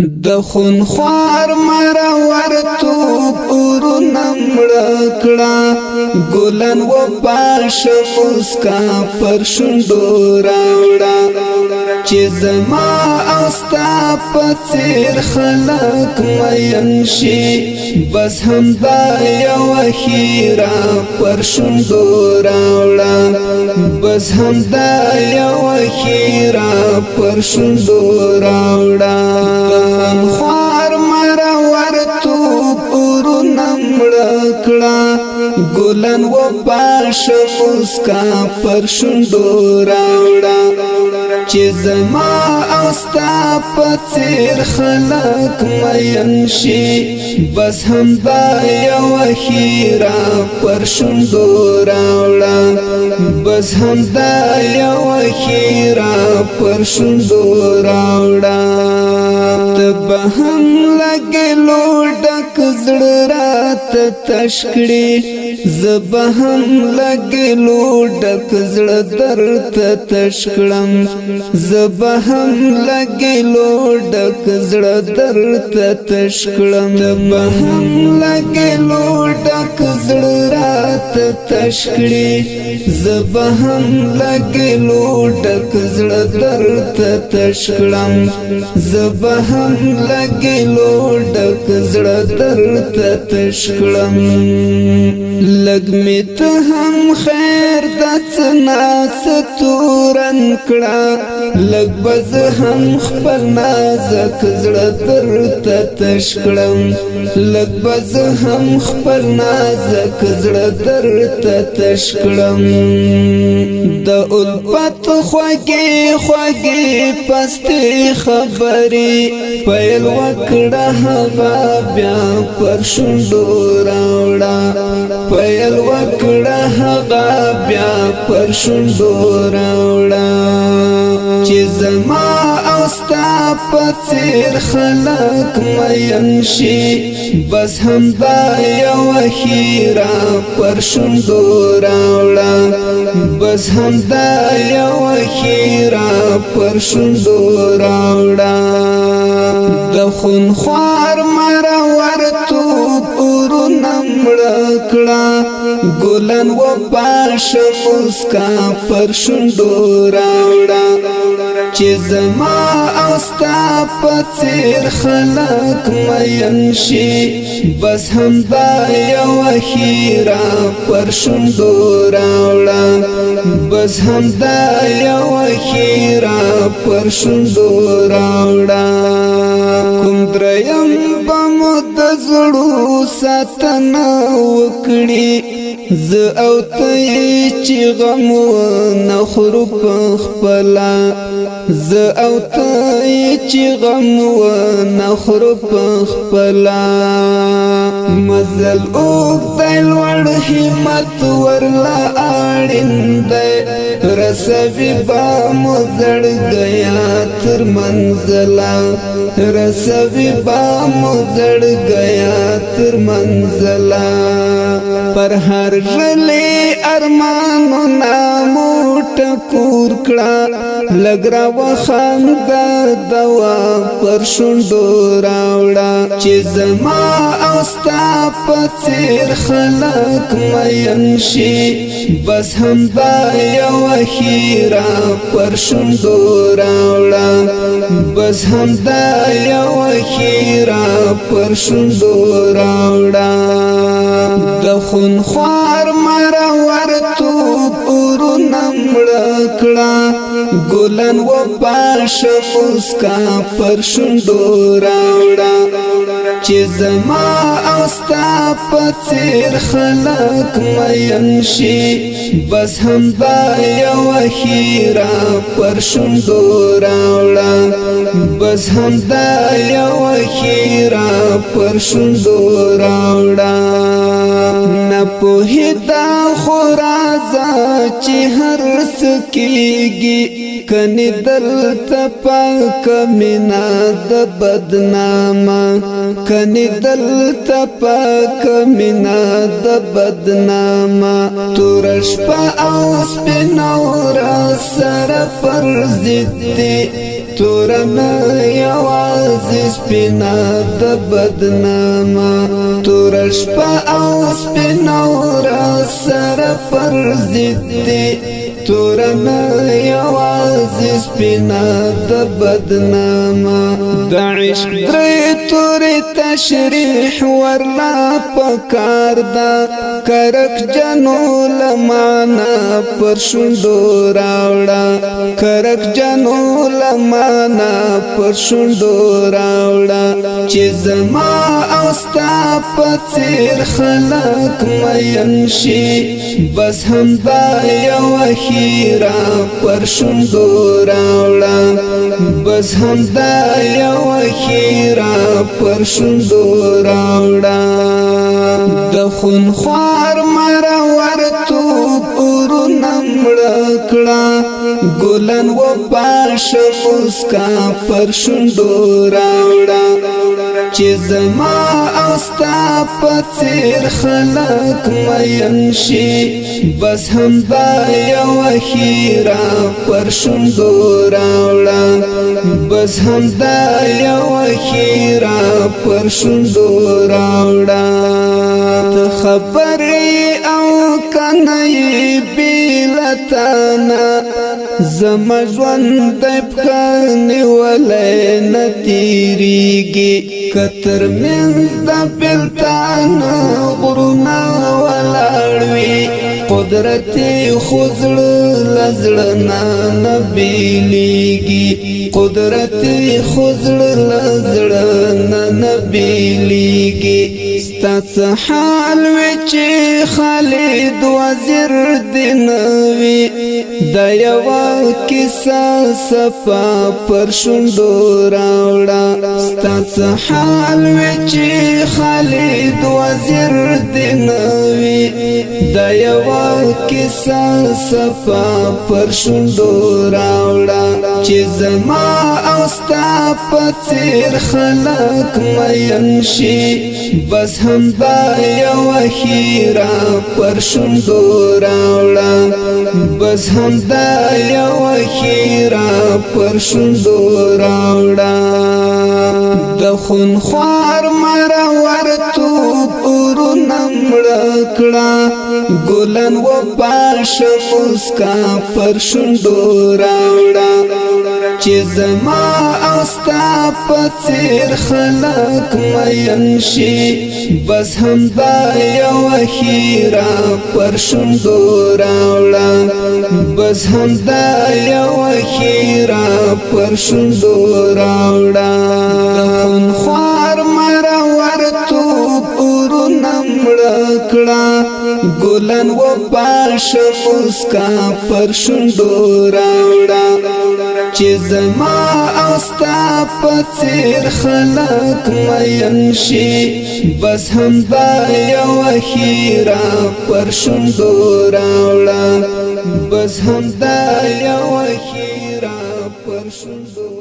د خونخوار مرور توب اورونه مړه کړه، ګلن و پاش مسکا پر شونډو راوړه. چې زما او ستا په څیر خلق مین شي، بس همدا یو خیره پر شونډو راوړه. بس همدا یو خیره پر شونډو راوړه. خوار مرور توب اورونه مړه کړه، ګلن و پاش مسکا پر شونډو راوړه. چې زما او ستا په څیر خلق مین شي، بس همدا یو خیره پر شونډو راوړه. بس همدا یو خیره پر شونډو راوړه. ته به هم لګلو ډک زړه راته تش کړي، زه به هم لګلو ډک زړه درته تش کړم. زه به هم لګلو ډک زړه درته تش کړم. ته به هم لګلو ډک زړه راته تش کړي، زه به هم لګلو ډک زړه درته تش کړم. زه به هم لګلو ډک زړه درته تش کړم. لګ می ته هم خیر د څنا ستورن کړه، لګ بز هم خپل نازک زړه درته تش کړم. لګ بز هم خپل نازک زړه درته تش کړم. د الفت خوږې خوږې پستې خبرې پیل وکړه، هغه بیا پر شونډو راوړه. پیل وکړه، هغه بیا پر شونډو راوړه. چې زما او ستا په څیر خلق مین شي، بس همدا یو خیره پر شونډو راوړه. بس همدا یو خیره پر شونډو راوړه. د خونخوار مرور توب اورونه مړه کړه، ګلن و پاش مسکا پر شونډو راوړه. چې زما او ستا په څیر خلق مین شي، بس همدا یو خیره پر شونډو راوړه. بس همدا یو خیره پر شونډو راوړه. کوم دریم به مو د زړو ساتنه وکړي، زه او ته چې غم نه خورو په خپله. زه او ته چې غم نه خورو په خپله. مزل اوږد دی لوړ همت ورله اړین دی، رسوي به مو زړګیا تر منزله. رسوي به مو زړګیا تر منزله. پر هر غلي ارمانونه مو ټکور کړه، لګ را وخانده دوا پر شونډو راوړه. چې زما او ستا په څیر خلق مین شي، بس همدا یو خیره پر شونډو راوړه. بس همدا یو خیره پر شونډو راوړه. د خونخوار مرور توب اورونه مړه کړه، ګلن و پاش مسکا پر شونډو راوړه. چې زما او ستا په څیر خلق مین شي، بس همدا یو خیره پر شونډو راوړه. بس همدا یو خیره پر شونډو راوړه. نه پوهیدا خو راځه چې هر څه کیږي، کني دلته پاک مینا د بدنامه، کني دلته پاک مینا د بدنامه. تور شپه او سپینه ورځ سره پر ضد دي. تورنه یوازې سپینه د بدنامه. تور شپه او سپینه ورځ سره پر ضد دي، تورنه یوازې سپینه د بدنامه. د عشق درې تورې تشریح ورلا پکار ده، کرک جنو لمانا پر شونډو راوړه، کرک جنو لمانا پر شونډو راوړه. چې زما او ستا په څیر خلق مین شي، بس همدا یو خیره پر شونډو راوړه، بس همدا یو خیره پر شونډو راوړه. د خونخوار مرورتوب اورونه مړه کړه، ګلن و پاش مسکا پر شونډو راوړه. چې زما او ستا په څیر خلق مین شي، بس همدا یو خیره پر شونډو راوړه، بس همدا یو خیره پر شونډو راوړه. ته خبرې او کنه بیلتانا، زما ژوند د پښه نیولې نه تیریږي. کتر من د بلتان غرونه ولاړ وي، قدرت خزړه لزړه نه بیلیږي، قدرت خزړه لزړه نه بیلیږي. ستا څه حال وي چې خالد وزیر دینوي، د یو کیسه صفا پر شونډو راوړه. ستا څه حال وي چې خالد وزیر دینوي، د یو کیسه صفا پر شونډو راوړه. چې زما او ستا په څیر خلق مین شي، بس همدا یو خیره پر شونډو راوړه، بس همدا یو خیره پر شونډو راوړه. د خونخوار مرورتوب اورونه مړه کړه، ګلن و پاش مسکا پر شونډو راوړه. چې زما او ستا په څیر خلق مین شي، بس همدا یو خیره پر شونډو راوړه، بس همدا یو خیره پر شونډو راوړه. د خونخوار مرورتوب اورونه مړه کړه، ګلن و پاش مسکا پر شونډو راوړه. چې زما او ستا په څیر خلق مین شي، بس همدا یو خیره پر شونډو راوړه، بس همدا یو خیره پر شونډو.